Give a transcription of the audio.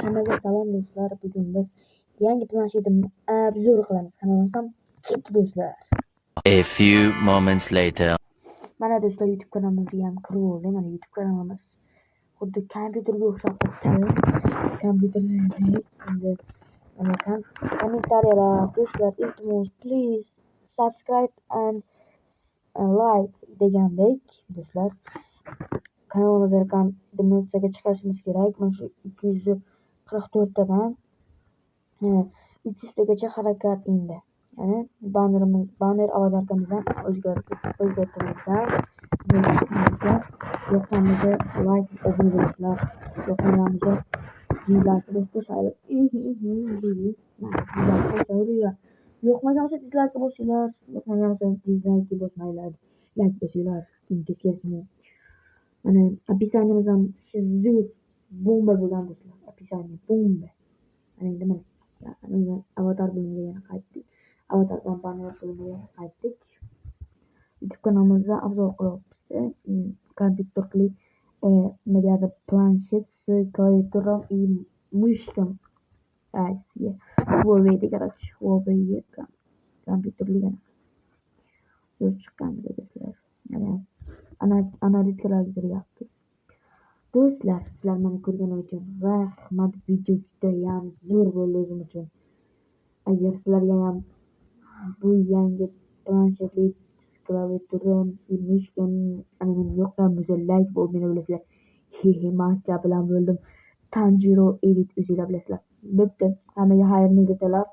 Hammaga salom do'stlar. Bugun biz yangi planshetimni обзор qilamiz. Qanaqa ketdi do'stlar. A few moments later. Mana do'stlar, YouTube kanalimizga ham kirib oldik. Mana YouTube kanalimiz xuddi kompyuterga o'xshab turibdi. Kompyuterda endi mana kommentariyalar do'stlar, iltimos, please subscribe and like degandek do'stlar. Kanalimizni рекомендация ga chiqarishimiz kerak. Mana shu 244 tadan 300 tagacha harakat endi. Ya'ni bannerimiz, banner аватарка mizdan o'zgartirilgan. Do'stlar, yoqqan bo'lsa like, obuna bo'linglar. Yoqmagan bo'lsa dizlayk bosib. Yoqmagan bo'lsa dizlayk bosinglar, yoqmagan bo'lsa dizlayk bosmanglar, layk bosinglar. Teskarisini. Mana описание miz ham zo'r, bomba bo'lgan do'stlar. Описание bomba. Mana endi mana avatar bo'limiga yana qaytdik. Avatar bilan banner bo'limiga yana qaytdik. YouTube kanalimizda обзор qilyapmiz. Kompyuterli, nima deyadi, planshet с клавиатурой и мышкой. Huawei'da, короче, Huawei kompyuterli zo'r chiqqan do'stlar. Mana analitikalarga kiryapmiz. Do'stlar, sizlar meni ko'rganingiz uchun rahmat. Video judayam zo'r bo'ldi o'zim uchun. Agar sizlarga ham bu yangi planshetli klaviatura и мышка yoqqan bo'lsa, layk va obuna bo'lasizlar. Hehe, maska bilan bo'ldim. Tanjiro Edit, o'zinglar bilasizlar. Bo'pti. Hammaga xayrli ertalar.